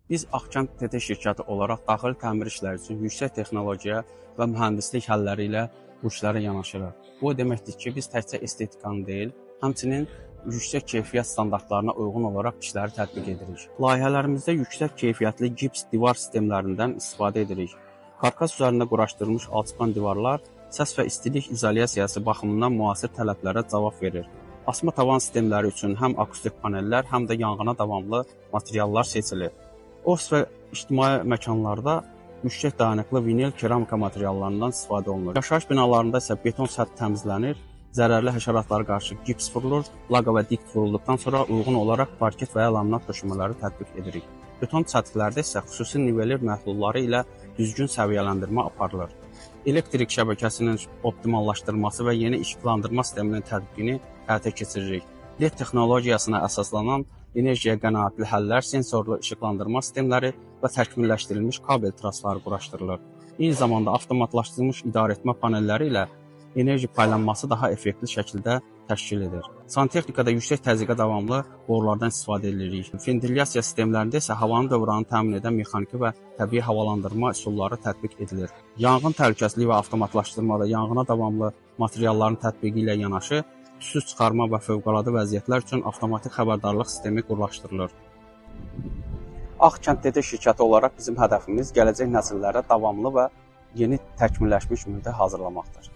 Biz Ağkənd TT şirkəti olaraq daxili təmir işləri üçün yüksək texnologiya və mühəndislik həlləri ilə bu işlərə yanaşırıq. Bu o deməkdir ki, biz təkcə estetikanı deyil, həmçinin yüksək keyfiyyət standartlarına uyğun olaraq işləri tətbiq edirik. Layihələrimizdə yüksək keyfiyyətli gips divar sistemlərindən istifadə edirik. Karkas üzərində quraşdırılmış alçıpan divarlar səs və istilik izolyasiyası baxımından müasir tələblərə cavab verir. Asma tavan sistemləri üçün həm akustik panellər, həm də yanğına davamlı materiallar seçilir. Ofis və ictimai məkanlarda yüksək dayanıqlı vinil keramika materiallarından istifadə olunur. Yaşayış binalarında isə beton səth təmizlənir, zərərli həşəratlara qarşı gips vurulur, laqa və dikt vurulduqdan sonra uyğun olaraq parket və ya laminat döşəmələri tətbiq edirik. Beton səthlərdə isə xüsusi nivelir məhlulları ilə düzgün səviyyələndirmə aparılır. Elektrik şəbəkəsinin optimallaşdırılması və yeni işıqlandırma sisteminin tətbiqini həyata keçiririk. LED texnologiyasına əsaslanan enerjiyə qənaətli həllər, sensorlu işıqlandırma sistemləri və təkmilləşdirilmiş kabel trasları quraşdırılır. Eyni zamanda avtomatlaşdırılmış idarəetmə panelləri ilə enerji paylanması daha effektli şəkildə təşkil edir. Santexnikada yüksək təzyiqə davamlı borulardan istifadə edirik. Ventilyasiya sistemlərində isə havanın dövranını təmin edən mexaniki və təbii havalandırma üsulları tətbiq edilir. Yanğın təhlükəsizliyi və avtomatlaşdırmada yanğına davamlı materialların tətbiqi ilə yanaşı tüstü çıxarma və fövqəladə vəziyyətlər üçün avtomatik xəbərdarlıq sistemi quraşdırılır. Ağkənd TT şirkəti olaraq bizim hədəfimiz gələcək nəsillərə davamlı və yeni təkmilləşmiş mühiti hazırlamaqdır.